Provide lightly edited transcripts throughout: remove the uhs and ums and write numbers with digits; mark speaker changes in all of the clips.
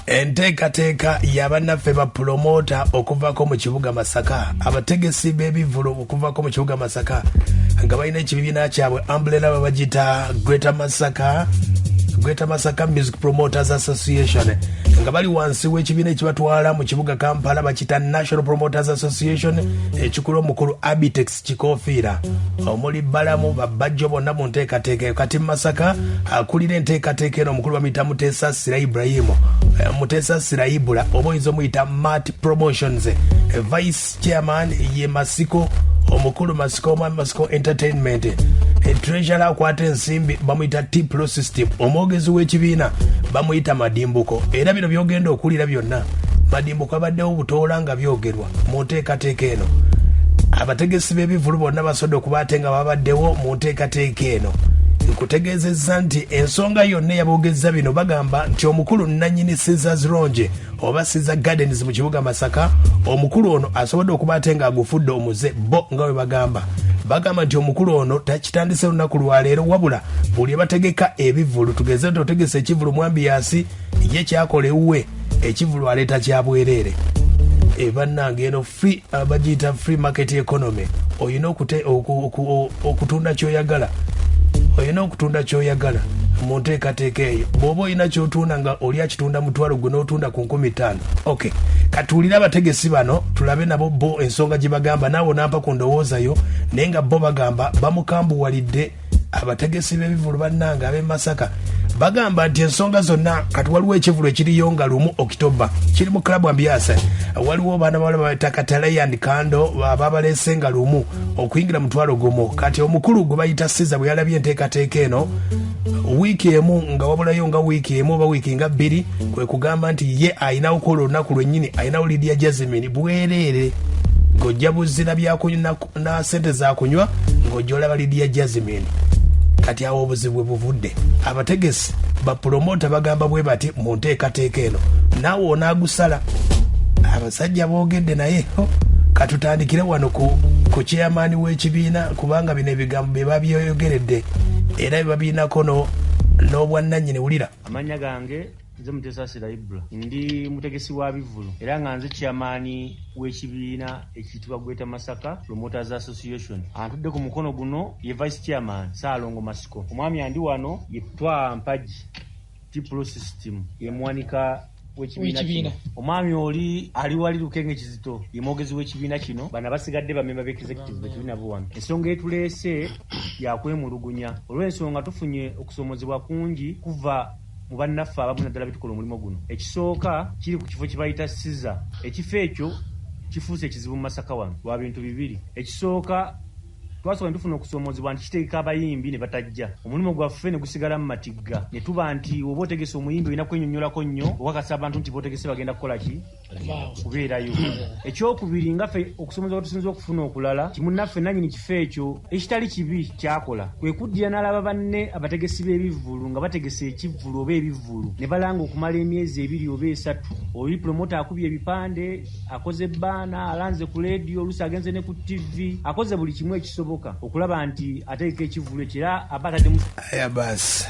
Speaker 1: Enteekateeka ya bannaffe ba pulomota okuvako mu kibuga Masaka, abategesi b'ebivvulu okuvako mu kibuga Masaka nga balina ekibiina kyabwe umbrella babagita Greater Masaka Music Promoters Association, nga bali wansi w'ekibiina ekibatwala mu kibuga Kampala bakita National Promoters Association, ekikulu omukulu Abitex Kikofiira, omuli Balamu Babajjo bonna mu nteekateeka eyo. Kati Masaka akulira enteekateeka eno omukulu bamuyita Muteesa Sira Ibrahimu, Muteesa Sira Ibula, oba oyinza omuyita Mat Promotions. Vice chairman ye Masiko, omukulu Masiko, omwami Masiko Entertainment. Treasurer akwata ensimbi bamuyita T Pro System. Omwogezi w'ekibiina bamuyita Madimbuko. Era bino byogenda okuwulira byonna, Madimbuko abaddewo butoola nga byogerwa mu nteekateeka eno. Abategesi b'ebivulu bonna basobodde okuba ate nga babaddewo mu nteekateeka eno. Nkutegeezezza nti ensonga yonna eyaboogezza bino, bagamba nti omukulu nannyini Caesars Lounge oba Caesar Gardens mu kibuga Masaka, omukulu ono asobodde okuba ate ng'agufudde omuze. Bo nga bwe bagamba, bagamba nti omukulu ono takitandise lunaku lwaleero, wabula buli bategeka ebivulu, tugeze nti otegesa ekivulu mwambiyasi, ye kyakola ewuwe ekivulu aleeta kya bwereere. Bannange, eno free, bagiyita free market economy. Olina okutunda kyoyagala, olina okutunda kyoyagala mu nteekateeka eyo. Bw'oba olina kyotunda nga oli akitunda 500, gwe n'otunda ku 5000. Ok, katuwulire abategesi bano, tulabe nabo bo ensonga gye bagamba, naawe onampa ku ndowoozayo. Naye nga bo bagamba bamukambuwalidde abategesi b'ebivulu. Bannange ab'e Masaka bagamba nti ensonga zonna, kati waliwo ekivulu ekiriyo nga 1 Okitoba, kiri mu Club Ambiance. Waliwo baana bawala bayita Kataleya and Kando, babaleese nga 1, okuyingira 10,000. Kati omukulu gwe bayita Siza bwe yalabye enteekateeka eno wiiki emu nga wabulayo nga wiiki emu oba wiiki nga 2, kwe kugamba nti ye ayinawo kola olunaku lwennyini ayinawo Lydia Jasmine bwereere, ng'ojja buzira byakunywa na sente zakunywa, ng'ojja olaba Lydia Jasmine. Kati awo obuzibu bwe buvudde. Abategesi bapulomota bagamba bwe bati mu nteekateeka eno, naawe onaagusala. Abasajja boogedde naye katutandikire wano ku chairman w'ekibiina, kubanga bino ebigambo bye babyoyogeredde era bye babiinako n'obwannannyini. Wulira.
Speaker 2: Amannya gange nze Muteesasira Ibula, ndi mutegesi wa bivvulu era nga nze chairman w'ekibiina ekiyitibwa Greater Masaka Promoters Association. Antudde ku mukono guno ye vice chairman Saalongo Masiko. Omwami andi wano ye Twa Mpagi T Pro System, ye muwanika w'ekibiina kino. Omwami oli ali wali Lukenge Kizito, ye mwogezi w'ekibiina kino. Bano abasigadde bamemba b'executive betuli nabo wano. Ensonga etuleese yakwemulugunya olw'ensonga tufunye okusoomozebwa kungi kuva mu bannaffe abamu, naddala betukola omulimu guno. Ekisooka kiri ku kifo kye bayita Siza. Ekifo ekyo kifuuse ekizibu mu Masaka wano lwa bintu bibiri. Ekisooka, twasooka ne tufuna okusoomozebwa nti kitegeka abayimbi ne batajja, omulimu gwaffe ne gusigala mu matigga, ne tuba nti oba otegese omuyimbi olina kwenyonnyolako nnyo okakasa abantu nti botegese bagenda kukola ki, kubeerayo. Ekyokubiri, nga ffe okusoomozebwa tusinza okufuna okulala ti munnaffe nannyini kifo ekyo, ekitali kibi kyakola kwe kuddira n'alaba banne abategesi b'ebivvulu nga bategese ekivvulu oba ebivvulu ne balanga okumala emyezi 2 oba 3. Oli promota akubye ebipande, akoze banner, alanze ku leediyo, oluusi agenze ne ku TV, akoze buli kimu ekisoboka okulaba nti ategeka ekivvulu ekyo, era aba ataddemu
Speaker 1: Aya basi,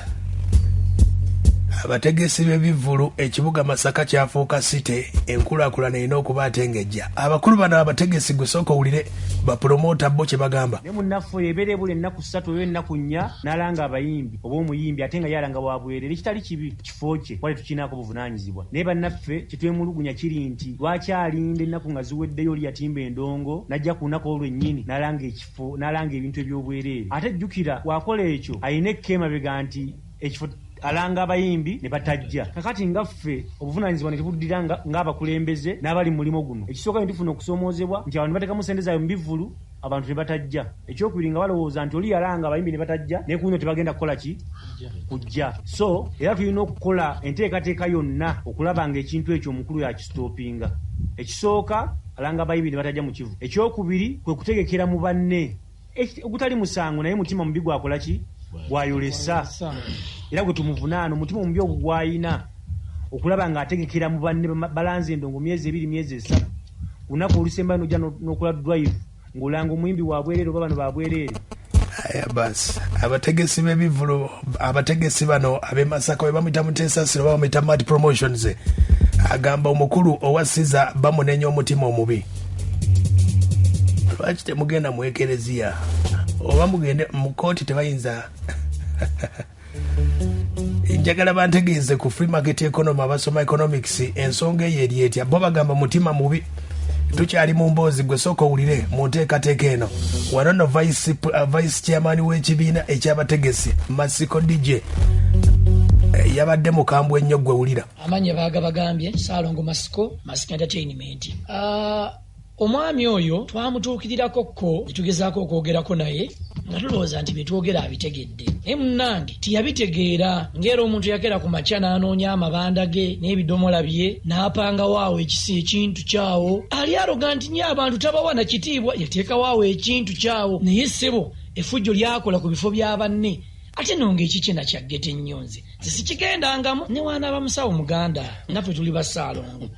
Speaker 1: abategesi b'ebivvulu, ekibuga Masaka kyafuuka city, enkulaakulana erina okuba ate ng'ejja. Abakulu bano abategesi, gwe sooka owulire bapulomota bo kye bagamba.
Speaker 2: Naye munnaffe oyo ebeera ebula ennaku 3 oba ennaku 4 n'alanga abayimbi oba omuyimbi, ate nga ye alanga wa bwereere, ekitali kibi kifo kye kuba tetukinaako buvunaanyizibwa. Naye bannaffe kyetwemulugunya kiri nti lwaki alinda ennaku nga ziweddeyo, oli yatimba endongo n'ajja ku lunaku olwo lwennyini n'alanga ekifo, n'alanga ebintu eby'obwereere? Ate jjukira bw'akola ekyo alina ekka emabega nti ekifo alanga abayimbi ne batajja. Kakati nga ffe obuvunaanyizibwa ne tubuddira ng'abakulembeze n'abali mu mulimu guno, ekisooka ne tufuna okusoomoozebwa nti abantu bateekamu ssente zaabwe mu bivvulu, abantu ne batajja. Ekyokubiri, nga balowooza nti oli yalanga abayimbi ne batajja, naye ku luno tebagenda kukola ki, kujja. So era tulina okukola enteekateeka yonna okulaba nga ekintu ekyo omukulu yakisitopinga. Ekisooka, alanga abayimbi ne batajja mu kivu. Ekyokubiri, kwe kutegekera mu banne, ogutali musango, naye mutima mubi gwakola ki, gwayolesa, era gwe tumuvunaana omutima omubi ogwo gwayina okulaba ng'ategekera mu banne balanze endongo myezi 2, myezi 3, ku lunaku olusembayo nojja n'okola drive ng'olanga omuyimbi wa bwereere oba bano ba bwereere.
Speaker 1: Aya basi, abategesi b'ebivvulu, abategesi bano ab'e Masaka bwe bamuyita Muteesasiro oba bamuyita Mat Promotions, Agamba omukulu owa Siza bamunenya omutima omubi. Lwaki temugenda mu ekereziya oba mugende mu kooti? Tebayinza. Njagala bantegeeze ku free market economy, abasoma economics, ensonga eyo eri etya? Bo bagamba mutima mubi. Tukyali mu mboozi, gwe sooka owulire mu nteekateeka eno. Wano nno vice chairman w'ekibiina ekyabategesi, Masiko DJ, yabadde mukambwe ennyo. Gwe wulira.
Speaker 3: Amannya baagabagambye Saalongo Masiko, Masiko Entertainment. Omwami oyo twamutuukirirako ko netugezaako okwogerako naye nga tulowooza nti byetwogera abitegedde, naye munnange tiyabitegeera. Ng'era omuntu yakeera ku makya n'anoonya amabanda ge n'ebidomola bye n'apangawo awo ekisi ekintu kyawo. Ali arrogant nnyo, abantu tabawa na kitiibwa, yateekawo awo ekintu kyawo. Naye ssebo, effujjo lyakola ku bifo bya banne, ate nno ng'ekikye nakyaggete ennyo. Nze nze sikigendangamu, ne waanaaba musawo muganda naffe tuli basaalongo.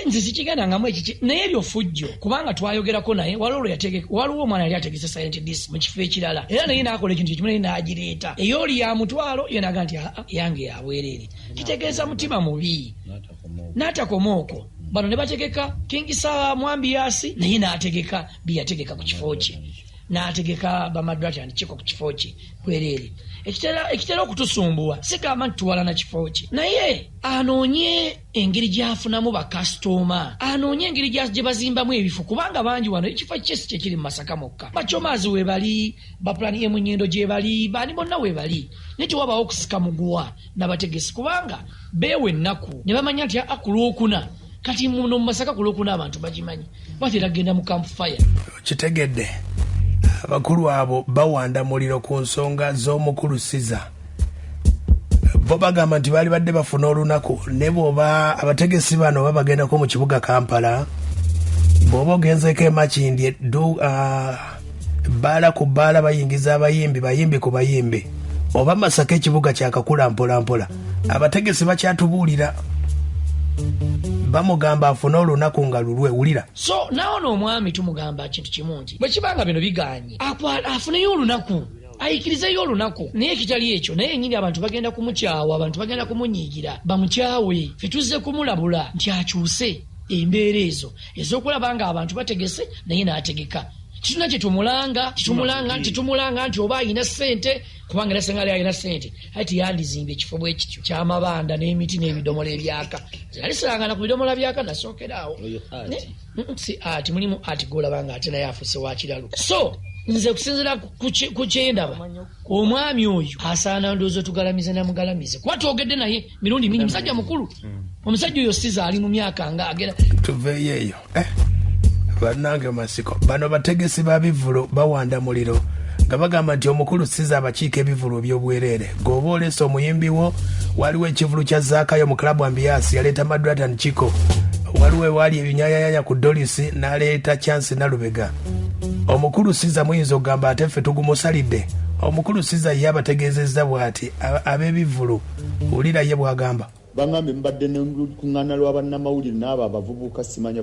Speaker 3: Nze sikigendangamu ekiki, naye ebyo fujjo, kubanga twayogerako naye. Waliwo lwe waliwo omwana yali ategese silent disco mu kifo ekirala, era naye n'akola ekintu ekimu, naye n'agireeta eyooli ya mutwalo, ye naga nti aa, yange yabwereere. Kitegeeza mutima mubi. N'atakoma okwo, bano ne bategeka King Saha Mwambiyasi, naye n'ategeka bye yategeka ku kifo kye, n'ategeka bamadrata kiko ku kifo kye bwereere. Ekitera okutusumbuwa, sigamba nti tuwalana kifo kye, naye anoonye engeri gy'afunamu bakasitoma, anoonye engeri gye bazimbamu ebifo, kubanga bangi wano. Ekifo kye si kyekiri mu Masaka mokka, bakyomaazi weebali, bapulani emunyendo gye bali, baani bonna weebali, naye tewabaawo okusika muguwa n'abategesi, kubanga beewa ennaku ne bamanya nti aa, ku Lwokuna. Kati muno mu Masaka ku Lwokuna abantu bagimanyi, batera kugenda mu Camp Fire.
Speaker 1: Kitegedde, abakulu abo bawanda muliro ku nsonga z'omukulu Siza. Bo bagamba nti baali badde bafuna olunaku, ne bw'oba abategesi bano oba bagendako mu kibuga Kampala, bw'oba ogenzeeko emakindye bbaala ku bbaala bayingiza abayimbi, bayimbi ku bayimbi. Oba Masaka ekibuga kyakakula mpolampola, abategesi bakyatubuulira, bamugamba afune olunaku nga lulwe. Wulira.
Speaker 3: So naawo n'omwami tumugamba kintu kimu nti bwe kibanga bino biganye, afuneyo olunaku, ayikirizeyo olunaku. Naye ekitali ekyo, naye nyini abantu bagenda kumukyawa, abantu bagenda kumunyiigira, bamukyawe. Fe tuzze kumulabula nti akyuse embeera ezo ez'okulaba nga abantu bategese naye n'ategeka. Kituna kyetumulanga, titumulanga, titumulanga nti oba ayina ssente, kubanga era senga ali alina ssente, aye tiyandizimba ekifo bwe kityo kyamabanda n'emiti n'ebidomola ebyaka. Nali sirangana ku bidomola byaka, nasookeraawo. Si ati mulimu ati golaba nga ate naye afuuse wa kiralu. So nze okusinziira ku kyendaba, omwami oyo asaana ndowooza tugalamize namugalamize, kuba twogedde naye mirundi mingi, musajja mukulu. Omusajja oyo Siza ali mu myaka nga agera
Speaker 1: Tuveeyo eyo. Bannange Masiko, bano bategesi ba bivvulo bawanda muliro nga bagamba nti omukulu Siza abakiika ebivvulu ebyobwereere. Gweoba oleese omuyimbi wo, waliwo ekivulu kya Zaakayo mu Club Ambiance, yaleeta Madratan Chiko. Waliwo ewaali ebinyayayanya ku Dolisi, n'aleeta Chansi Nalubega. Omukulu Siza muyinza okugamba ate ffe tugumusalidde. Omukulu Siza ye abategeezezza bw'ati ab'ebivvulu. Wulira ye bw'agamba.
Speaker 4: Bangambye mubadde nolukuŋŋaana lwa bannamawulire n'abo abavubuka, simanya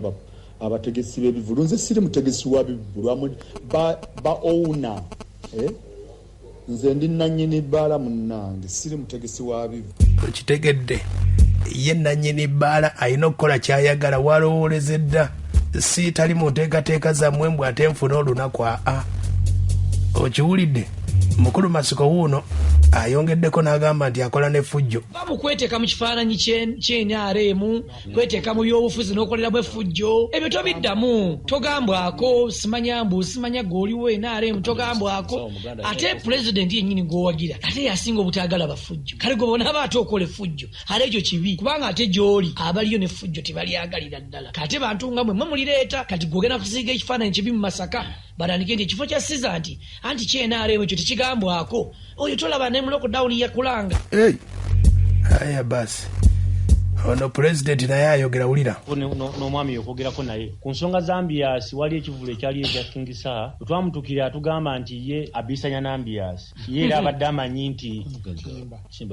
Speaker 4: abategesi b'ebivulu. Nze siri mutegesi wa bivulu, ba owner, eh? Nze ndi nannyini bbaala munnange, siri mutegesi wa bivulu.
Speaker 1: Okitegedde, ye nannyini bbaala, alina okukola kyayagala, walowooleza edda si tali mu nteekateeka zammwe mbw ate nfune olunaku. Aa, okiwulidde, mukulu Masiko wuuno ayongeddeko n'agamba nti akola n'effujjo.
Speaker 3: Bamukweteeka mu kifaananyi ky'NRM, kweteeka mu byobufuzi n'okoleramu effujjo. Ebyo tobiddamu, togambwako simanya mbu simanya gweoliwo NRM, togambwako. Ate pulezidenti yennyini gw'owagira ate yasinga obutaagala bafujjo. Kale gwe bonaaba ate okola effujjo, ate ekyo kibi, kubanga ate gy'oli abaliyo n'effujjo tebalyagalira ddala. Kate bantu nga mwe mwe mulireeta. Kati gwogenda kusiiga ekifaananyi kibi mu Masaka, batandike nti ekifo kya Siza nti anti ky'NRM, ekyo tekigambwako. Oyo tolaba ne mu lockdown yakulanga.
Speaker 1: Hey. Aya basi, ono pulezidenti naye ayogera, wulira.
Speaker 2: N'omwami okwogerako naye ku nsonga za ambiance, wali ekivulu ekyali ekya King Saha, bwe twamutukira atugamba nti ye abisanya n'ambiance, ye era abadde amanyi nti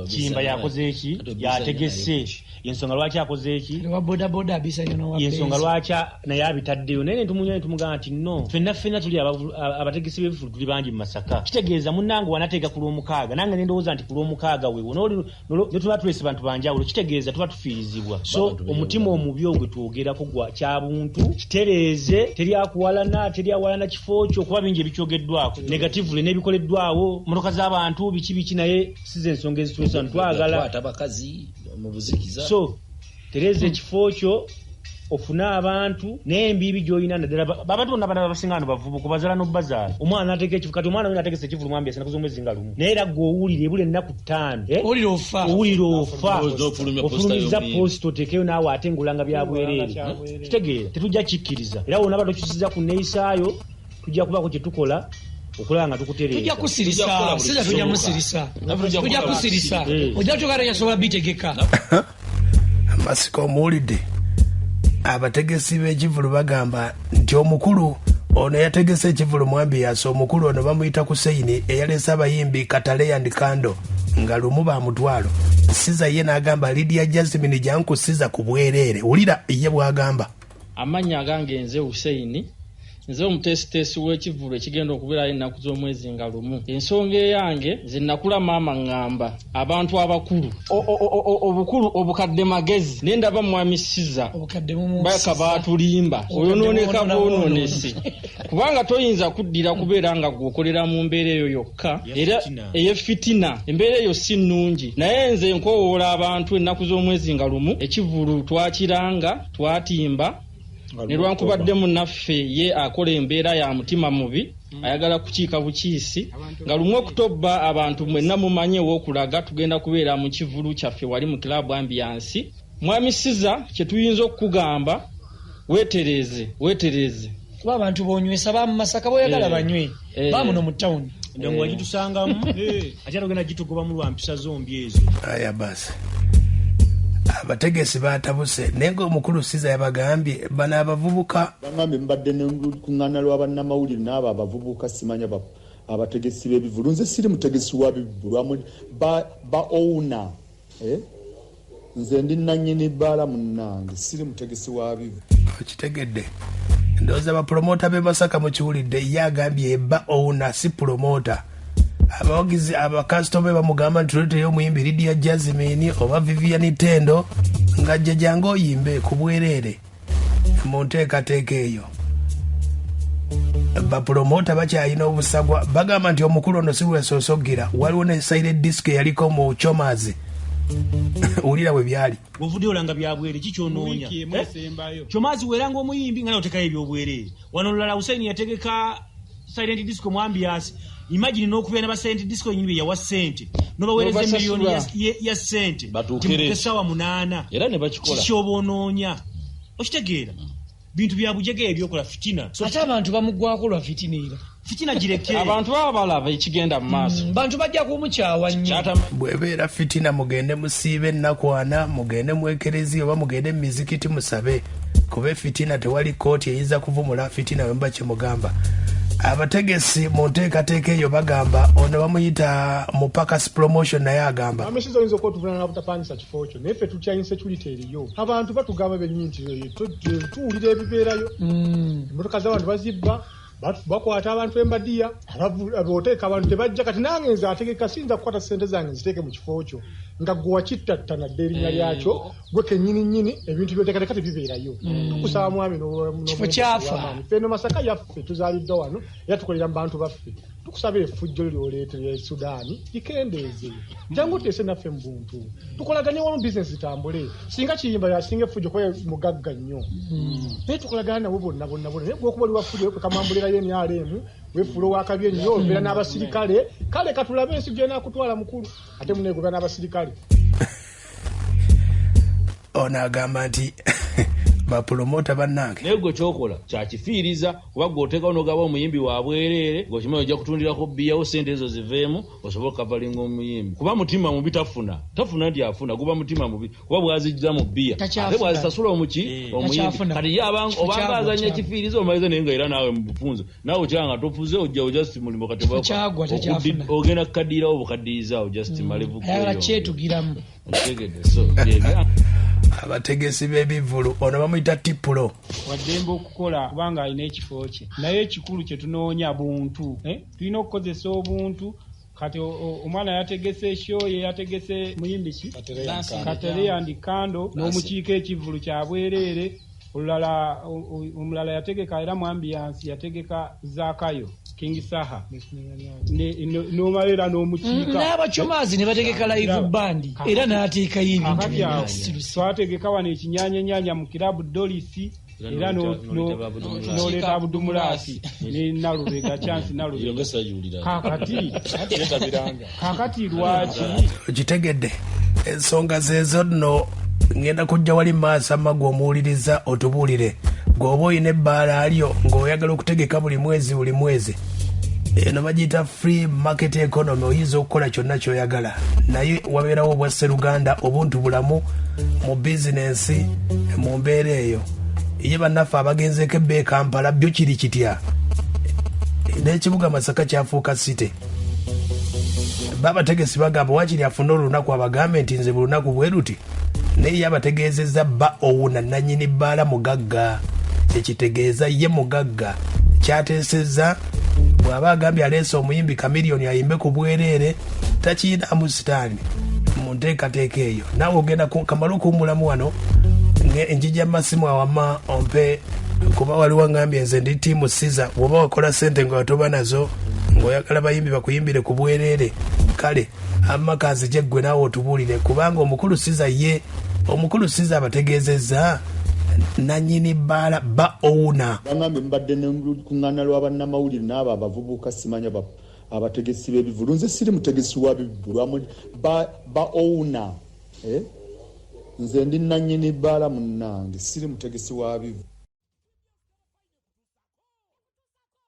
Speaker 2: Kimba yakoze eki, yategese, ensonga lwaki akoze eki.
Speaker 3: Wa bodaboda abisanya n'owa
Speaker 2: Yensonga
Speaker 3: Benz.
Speaker 2: Lwaki naye abitaddeyo, naye netumunya netumugamba nti no, ffenna ffenna tuli abategesi b'ebivulu, tuli bangi mu Masaka. Kitegeeza munnange wanateeka ku Lwomukaaga, nange nendowooza nti ku Lwomukaaga weewo ne tuba tulese bantu banjawulo, kitegeeza tuba tufiiriza. kikkirizibwa. So omutima omubi ogwe twogerako gwa kyabuntu, kitereeze, teri akuwalana, teri awalana kifo kyo, kuba bingi ebikyogeddwako negatively n'ebikoleddwawo, motoka z'abantu biki biki, naye si ze ensonga ezituusa. Twagala
Speaker 5: abakazi mu buzikiza.
Speaker 2: So tereeza ekifo kyo, ofune abantu n'embiibi gy'olina, naddala abantu bonna bana basinga wano bavubuka, bazaala n'obbazaala. Omwana n'ateeka ekivulu, kati omwana we n'ategesa ekivulu mwambi asana z'omwezi nga lumu, naye era gwe owulira ebula ennaku 5,
Speaker 3: Owulira ofa.
Speaker 2: Owulira ofa.
Speaker 5: Ofulumya poster
Speaker 2: Ofulumiza
Speaker 5: y'omuyimbi.
Speaker 2: poster oteekeyo naawe ate ng'olanga bya bwereere. Kitegeera tetujja kikkiriza, era wonna batokyusiza ku nneeyisaayo, tujja kubaako kye tukola okulaba nga tukutereeza.
Speaker 3: Tujja kusirisa.
Speaker 5: Tujja kukola buli
Speaker 3: Siza tujja
Speaker 5: kisoboka.
Speaker 3: musirisa.
Speaker 5: Naffe tujja
Speaker 3: Tujja
Speaker 5: kukola.
Speaker 3: kusirisa.
Speaker 2: Eh.
Speaker 3: Ojja tukaata yasobola bitegeka.
Speaker 1: Masiko omuwulidde, abategesi b'ekivulu bagamba nti omukulu ono yategese ekivulu mwambi yasa. Omukulu ono bamuyita Kuseini, eyaleese abayimbi Katale and Kando nga lumu ba mutwalo. Siza ye n'agamba Lydia Jasmine jankusiza ku bwereere. Wulira ye bw'agamba.
Speaker 6: Amannya agange nze Huseini, nze omuteesiteesi w'ekivvulu ekigenda okubeerayo ennaku z'omwezi nga 1. Ensonga eyange, nze nakula maama ŋŋamba abantu abakulu obukulu obukadde magezi, naye ndaba mwami Siza
Speaker 3: Obukadde
Speaker 6: baka
Speaker 3: mumusiza.
Speaker 6: baatulimba.
Speaker 3: Obukadde
Speaker 6: Oyonooneka
Speaker 3: mumwonona
Speaker 6: bwonoonese, kubanga toyinza kuddira kubeera nga gweokolera mu mbeera eyo yokka era
Speaker 2: Fitina.
Speaker 6: Ey'efitina, embeera eyo si nnungi. Naye nze nkoowoola abantu, ennaku z'omwezi nga 1 ekivvulu twakiranga twatimba, ne lwankubadde munnaffe ye akola embeera ya mutima mubi, ayagala kukiika bukiisi. Nga 1 Okutobba, abantu mwenna mumanye ew'okulaga, tugenda kubeera mu kivvulu kyaffe wali mu Club Ambiance. Mwami Siza, kye tuyinza okukugamba, weetereeze, weetereeze.
Speaker 3: Kuba abantu bonywesa ba mu Masaka boyagala banywe bamuno mu tawuni.
Speaker 2: Endongo wagitusangamu, ate era ogenda gitugobamu lwa mpisa zombi ezo.
Speaker 1: Aya basi, abategesi batabuse, naye ngaomukulu Siza yabagambye bano abavubuka.
Speaker 4: Bangambye mbadde nekuŋŋaana lwa bannamawulire n'abo abavubuka, simanya abategesi b'ebivulu. Nze siri mutegesi wa bivulu, ba owner, eh? Nze ndi nannyini bbaala munnange, siri mutegesi wa bivulu.
Speaker 1: Okitegedde, ndowooza bapromota b'e Masaka mukiwulidde. Ye agambye eba owner, si promota. Abawagizi, abakasitoma bamugamba nti tuleteyo omuyimbi Lydia Jasmine oba Vivian Tendo, ng'ajja jangu oyimbe ku bwereere mu nteekateeka eyo. Bapulomota bakyalina obusagwa, bagamba nti omukulu ono si lwesoose okugira. Waliwo ne silent disco eyaliko mu Chomazi, wulira bwe byali.
Speaker 2: Ovudde olanga byabwere, kikyonoonya.
Speaker 7: Wiiki emu esembayo.
Speaker 2: Kyomazi weranga omuyimbi nga nawe otekayo ebyobwereere. Wano olulala Husaini yategeka silent disco mu Ambiance. Imagine n'okubeera n'aba silent disco yenyini be yawa ssente, n'obaweereza
Speaker 6: N'obasasula.
Speaker 2: emiliyoni ya ssente.
Speaker 5: Batuukire.
Speaker 2: Timuke essaawa 8.
Speaker 5: Era ne bakikola.
Speaker 2: Kiki obonoonya? Okitegeera, bintu bya bujege ebyokola fitina. So,
Speaker 3: Ate abantu bamugwako lwa fitina era.
Speaker 2: Fitina gireke.
Speaker 6: Abantu baba balaba ekigenda mu maaso.
Speaker 3: Bantu bajja kumukyawa nnyo.
Speaker 1: Bw'ebeera fitina, mugende musiibe ennaku 40, mugende mu ekereziya oba mugende mu mizikiti musabe, kuba efitina tewali kooti eyinza kuvumula fitina. Bwe muba kyemugamba, abategesi mu nteekateeka eyo bagamba ono bamuyita Mupakas Promotion, naye agamba
Speaker 7: Amesiza oyinza okuba otuvunana butapangisa kifo kyo, naye ffe tutya insecurity eriyo. Abantu batugamba bennyini nti tuwulira ebibeerayo, emmotoka z'abantu bazibba, bakwata abantu embadiya, oteeka abantu tebajja. Kati nange nze ategeka siyinza kukwata ssente zange nziteeke mu kifo kyo nga gwe wakittatta nadde erinnya lyakyo gwe kennyini nnyini, ebintu byoteekateeka tebibeerayo. Tukusaba mwami
Speaker 3: Kifo kyafa.
Speaker 7: Ffe eno Masaka yaffe, tuzaaliddwa wano era tukolera mu bantu baffe. Tukusaba effujjo lyoleetera e Sudaani likendeeze, jangu oteese naffe mu buntu, tukolagane wamu, bizinesi zitambule. Singa Kiyimba yasinga effujjo kuba mugagga nnyo, naye tukolagana nabo bonna bonna bonna. Naye gwokuba oli waffujjo wekamambulirayo NRM, wefuula owakabi ennyo, obeera n'abasirikale. Kale katulabe ensi gyenakutwala mukulu, ate muneegobera n'abasirikale.
Speaker 1: Ono agamba nti bapulomota bannange.
Speaker 5: Naye gwe kyokola kyakifiiriza, kuba gwe oteekawo n'ogaba omuyimbi wa bwereere, ng'okimanyi ojja kutundirako bbiyawo sente ezo ziveemu osobole okukavalinga omuyimbi, kuba mutima mubi. Tafuna, tafuna nti afuna, guba mutima mubi, kuba bwazijja mu bbiya
Speaker 3: Takyafuna.
Speaker 5: ate bwazisasula omuki omuyimbi.
Speaker 3: Takyafuna.
Speaker 5: Kati ye
Speaker 3: Kifo
Speaker 5: obanga
Speaker 3: kyagwa,
Speaker 5: azanya
Speaker 3: kyagwa.
Speaker 5: kifiiriza omaliza, naye nga era naawe mu bufunze naawe okyanga nga tofuze, ojja just mulimo kati
Speaker 3: Kifo kyagwa, takyafuna.
Speaker 5: ogenda kukaddiirawo bukaddiyizaawo just malevu.
Speaker 3: Ayagala kyetugiramu.
Speaker 5: Okitegedde? So byebya
Speaker 1: Abategesi b'ebivvulu, ono bamuyita Tipulo.
Speaker 7: Waddembe okukola kubanga alina ekifo kye, naye ekikulu kye tunoonya buntu, eh? Tulina okukozesa obuntu.
Speaker 8: Kati omwana yategese show ye, yategese muyimbi ki, Katereya ndi Kando n'omukiiko, ekivvulu kya bwereere. Olulala omulala yategeka era mu ambiance, yategeka Zakayo King Saha n'omala era n'omukiika.
Speaker 3: N'abacomazi ne bategeka live band era n'ateekayo ebintu.
Speaker 8: Kakati awo twategeka wano ekinyanyenyanya mu kirabu Dolisi, era n'oleeta Abudumulasi ne Nalubega, Chance Nalubega. Kakati lwaki?
Speaker 1: Okitegedde, ensonga zezo nno. Ngenda kujja wali maaso amagwa omuwuliriza otubuulire gweoba olina ebbaala lyo ng'oyagala okutegeka buli mwezi buli mwezi. Eno bagiyita free market economy, oyinza okukola kyonna kyoyagala, naye wabeerawo obwa sseruganda, obuntu bulamu mu bizinensi. Mu mbeera eyo ye bannaffe abagenzeeko ebba e Kampala, byo kiri kitya? N'ekibuga Masaka kyafuuka city. Babategesi bagamba wakiri afune olunaku abagambe nti nze buli lunaku bwe luti, naye ye abategeezezza ba owuna nanyini bbaala mugagga, kyekitegeeza ye mugagga. Kyateesezza bw'aba agambye aleese omuyimbi Kamiliyoni ayimbe ku bwereere, takiyinamu sitaani mu nteekateeka eyo. Naawe ogenda kamale okuwummulamu wano, njija masimu awama ompe, kuba waliwo ngambye nze ndi team Siza. Bw'oba wakola sente nga watoba nazo ng'oyagala bayimbi bakuyimbire ku bwereere, kale amaka azije ggwe naawe otubuulire, kubanga omukulu Siza ye omukulu Siza abategeezezza nanyini bbaala ba owuna.
Speaker 4: Bangambye mubadde nolukuŋŋaana lwa bannamawulire n'abo abavubuka, simanya abategesi b'ebivvulu. Nze siri mutegesi wa bivvulu, ba owner, eh? Nze ndi nannyini bbaala munnange, siri mutegesi wa bivvulu.